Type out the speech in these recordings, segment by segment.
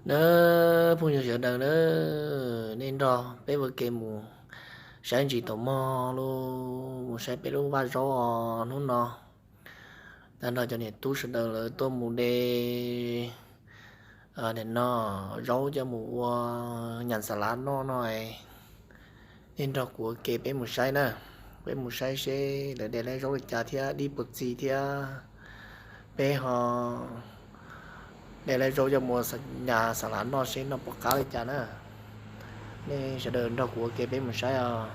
Na, phooj ywg sawv daws na, nej nrog peb ua ke mus saib ntsis tau mog lauj, mus saib peb lub vaj zaub os hnub no. Tag nrho cov niam tub sawv daws lawv tuaj mus de, nim no zaub coj mus ua nyam xas lav noj no. Nej nrog kuv ua ke peb mus saib na, peb mus saib seb lawv de lawv zaub li cas thiab dib puas txi thiab peb ho de lawv zaub coj mus ua nyam xas lav noj seb noj puas qab li cas na. Nej sawv daws nrog kuv ua ke peb mus saib os.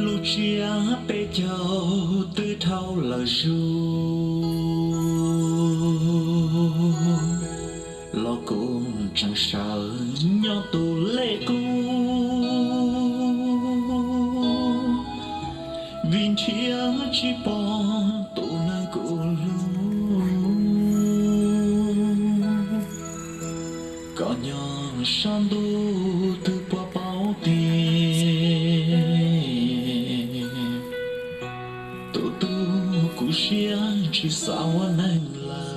Lub tsiab peb caug twb dhau lawm zuj zus, los kuj tseem sawv nyob tus lej qub, vim nrhiav tsis pom tus neeg kuv hlub. Koj nyob sab ntuj twb puas paub tias tus tub kuv siab tsis xav ua neeg lawm.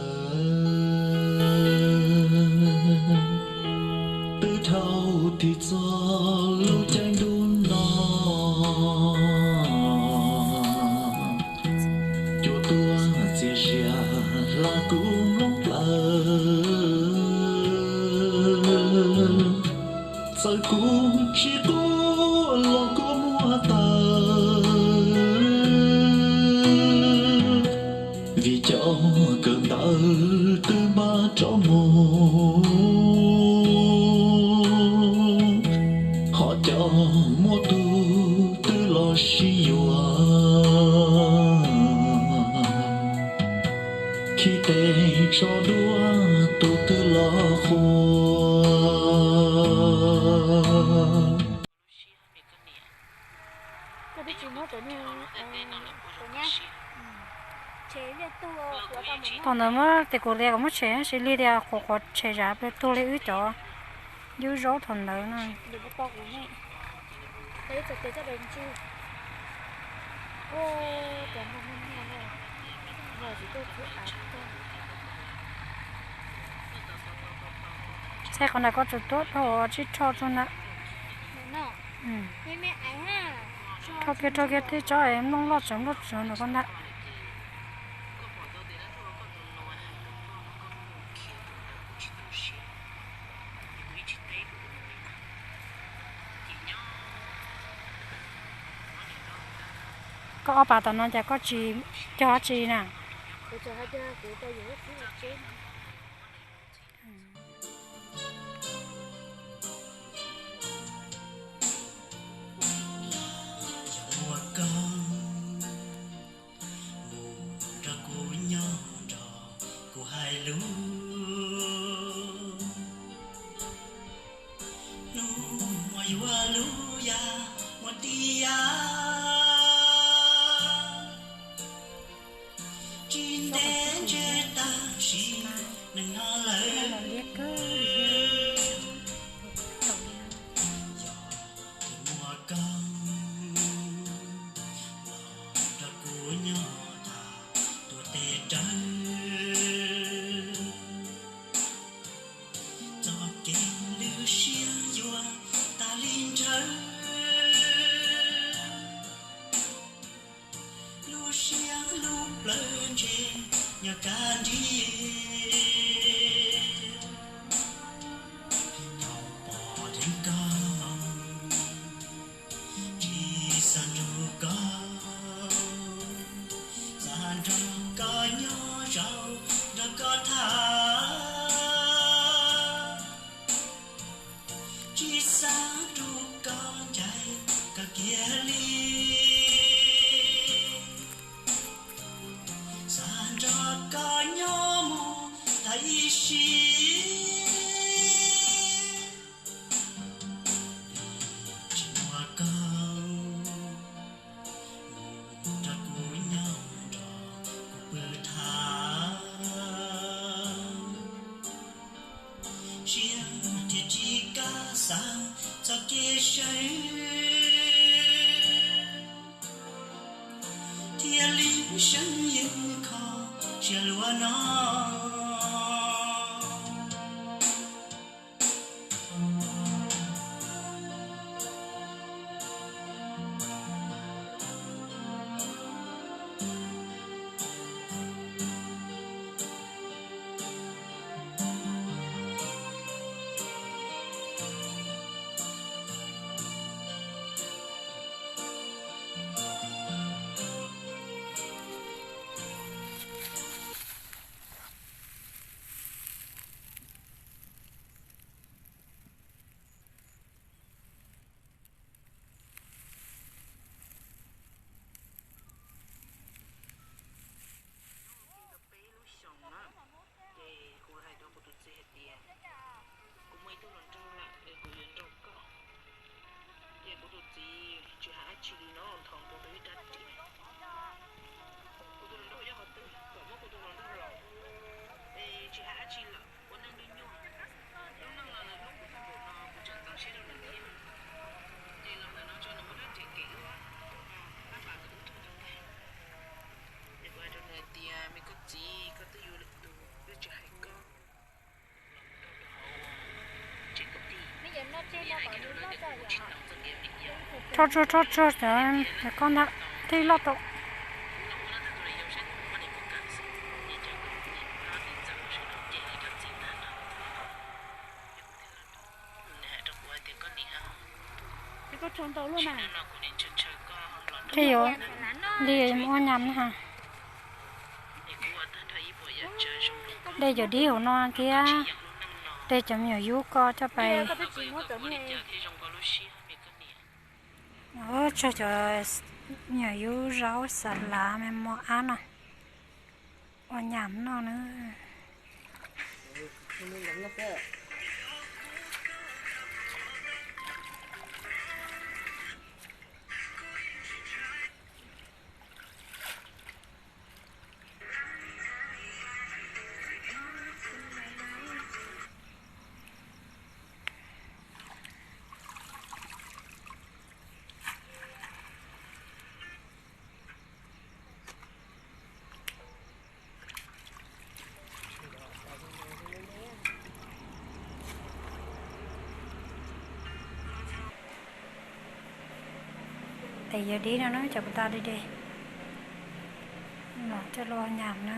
Twb dhau tiv txog lub caij ntuj no, cua tuaj txias sia hla kuv mloog plawv. Txawm kuv tsis quaj los kuj muaj tawv, vim cov kawm ntawv twb npaj rov mus, ho cov muaj tus twb los sib yuav, khib tes tso duab tus twb los qhua. Thaum ntawd muab tes kuv lias kom muab tshem, sis lig tias qhuav qhuav tshem zam pliag tuag li wb cov yub zaub thaum ntawd no. Txhais qhov ntawd koj tsuas tuab dhau tsib rho tso ntag. Rho kiag rho kiag tej tsob es nplooj loj tsawv nplooj tsawv ntawm koj ntag. Koj ob pas tom no cas koj tsis cog dab tsi na? Yog muaj koj mus nrog kuv nyob nrog kuv hais lus, hnub muaj yuav lub yam muaj tias tsis ntev ntshe tag sim neej no lawm. Yog tus muaj koj los nrog kuv nyob tag tuas tes rawg, txoj kev lwj siab yuav tas li ntshaw. Lub siab lub plawv ntshe nyob kaj nrig, thaum pom dheev koj tsis xav nrug koj, xav nrog koj nyob zaum nrog koj tham, tsis xav rub koj ncaim koj kiag li, xav nrog koj nyob mus tag ib sim. Tsis muaj koj mus nrog kuv nyob nrog kuv pw tham, siab thiaj tsis kaj xav txoj kev sawv. Seeb yeej kho siab luag no. Peb lub xyoos na, ces kuv hais rau kuv tus txiv hais tias kuv muaj ib tug hluas nraug lawm es kuv yuav nrauj koj. Ces kuv tus txiv tsis hais dab tsi li no, nthos nkaus rau ib rab riam. Kuv tus hluas nraug yog qhov twg kom muab kuv tus hluas nraug los, es tsis hais dab tsi lawm, ua neej nyuaj nyuaj. Lub neej no nws hlub kuv tag npaum no kuv tseem ntxeev siab rau nws thiab. Ces los ntawm no tso nws muab rab riam kem wb, tab pam kom wb tuag tau ntag. Es kuv hais rau nws hais tias me koj txiv, koj twb yuav lwm tus, wb tsis hais koj. Rho tsuag rho tsuag cov koj ntag, tij loj tau. Tej yuav li ua nyam na. Dej cov dib hauv no thiab, dej cov me nyuam yub koj coj pais. Tsog cov me nyuam yub zaub xas lav me mos ab no ua nyam noj na. Es yog dib no na, cov puas tas deb deb los coj los nyam na.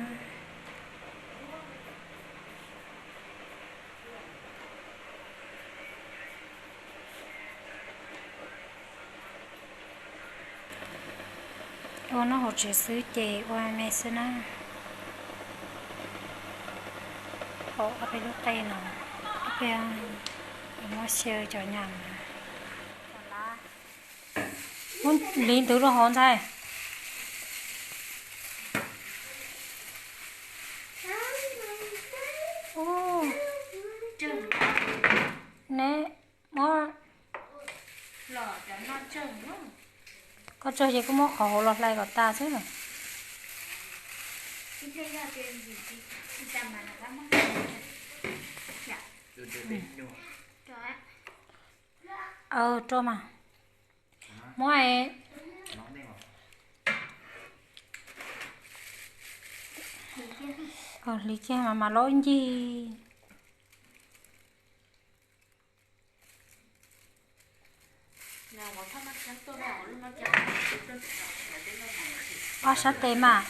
Ua noj hauv tsev xwb ces ua me xwb na. Pom ob peb lub qe no, ob peb, muab xyaw cov nyam. Muab liv ntawd rau hauv ntxhais. Neb muab, koj tsawg ces koj muab qhov hauv los hlais kom tas xwb. Aw, rau mas. Muab, hliv kiag mas mas loj ncig. Ob sab tes mas.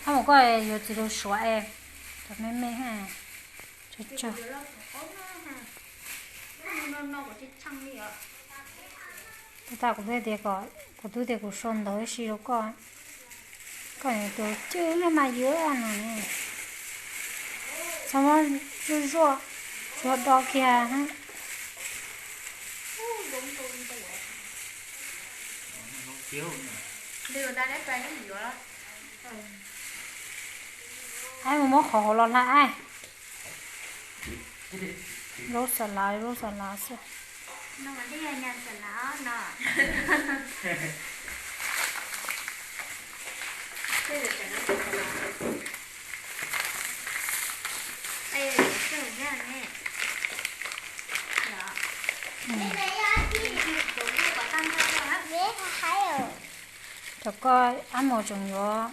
Ab, mus koj yuav txiv lus suav es, cov me me, tsawg tsawg. Tab kuv twb tias kom, kuv twb tias kuv sau ntawv ib si rau koj, koj yuav tus cwj mas yuav no ne. Txhob muab zuaj zuaj, tsuav do kiag. Aib, mus muab qhov hauv los hlais. Zaub xas lav, zaub xas lav xwb. Cov koj ab mus tseem yuav.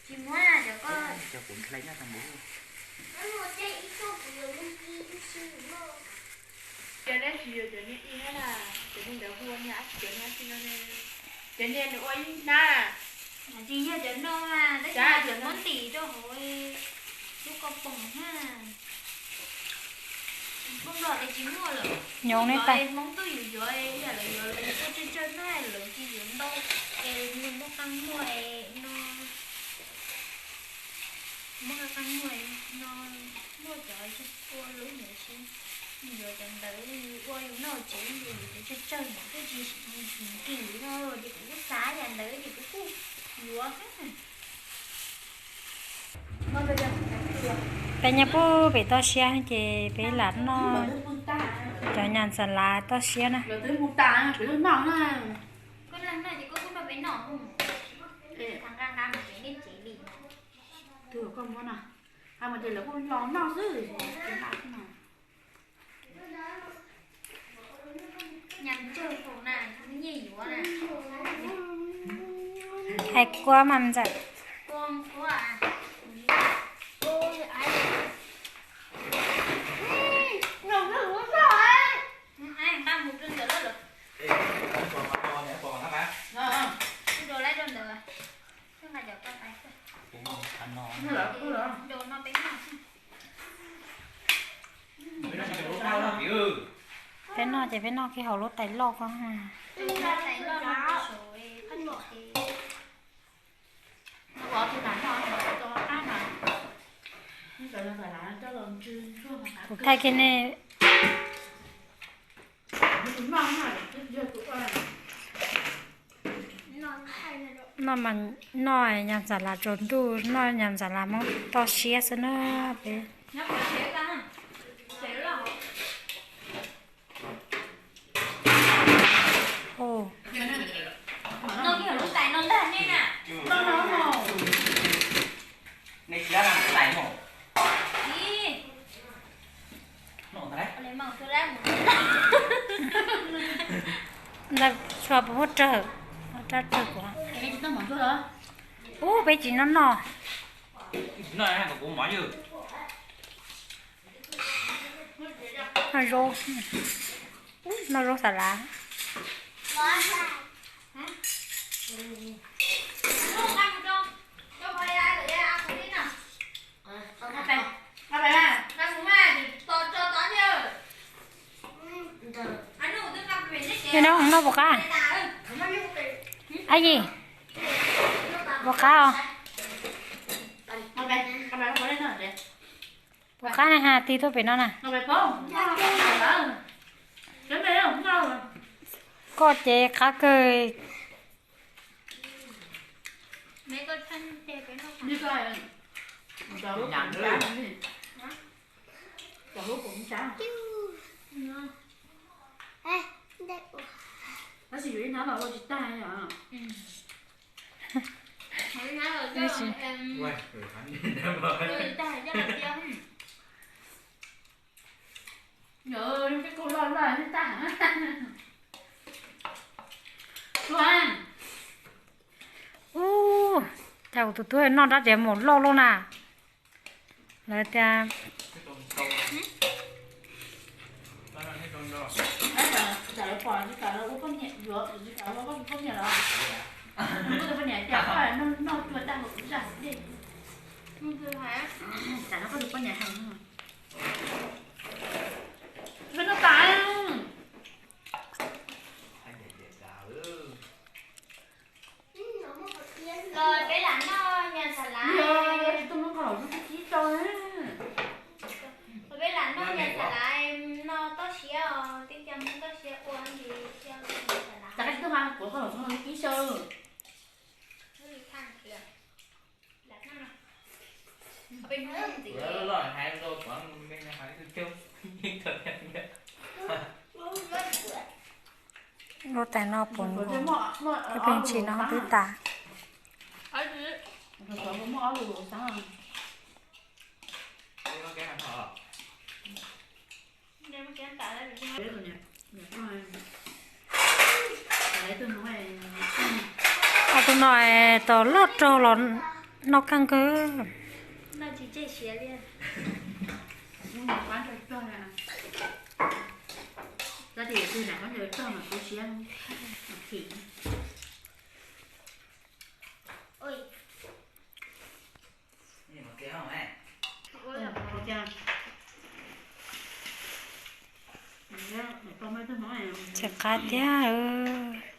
Tsis muab cov koj. Cov dab tsis yuav cov niag ib na, cov niag ntawd hu ua niag dab tsi, cov niag dab tsi no ne, cov niag nws ua ib hnab. Tsis yog cov no, tab sis cov muab ntim rau hauv lub ko poom na. Nplooj nplog ces tsis muaj lawm. Nyob li tais Hmoob twb yuav yuav, yam lawv yuav lawv yuav tuaj tsawg tsawg na, lawv tsis yuav ntau, es nws muaj qee muag no, muaj qee muag no, muaj cov ua lub ntawd xwb. Yuav cov ntawd ua yus noj tsev, yus yuav cov tsawg tsawg no, twb tsis kis no ces kuv kuj xav yam ntawd ces kuv kuj yuav. Peb nyob puag pem toj siab ces peb lam noj cov nyas ntxas lav toj siab na. Hais kua mas ntxawm. Peb noj ces peb noj kiag hauv lub tais loj ko. Kuv thaij kiag nej. Noj mas noj nyas ntxas lav tsaus ntuj, noj nyas ntxas lav Hmoob toj siab xwb na peb. Ntawd tshua puas muaj rawg, rab rawg kuv. Ub, peb tsis noj noj. Noj zaub, noj zaub xas lav. Yog no noj puas qab? Ab yim, puas qab os? Puas qab na, ha, tig tuaj pem no na. Koj ces qab kawg. Tab sis yuav ib hnab los ua tsis tag. Ub, cas kuv tus tub noj rab riam maum loj loj na. Lawv tias Peb lam noj nyas xas lav. Peb lam noj nyas xas lav, no toj siab os, tib co muab toj siab ua ntsis, nyas xas lav. Lub tais no puv nkaus, ib pliag ntshis no twb tas. Tus no es tus loj rog los noj kawg nkaus. Tsis qab tiag.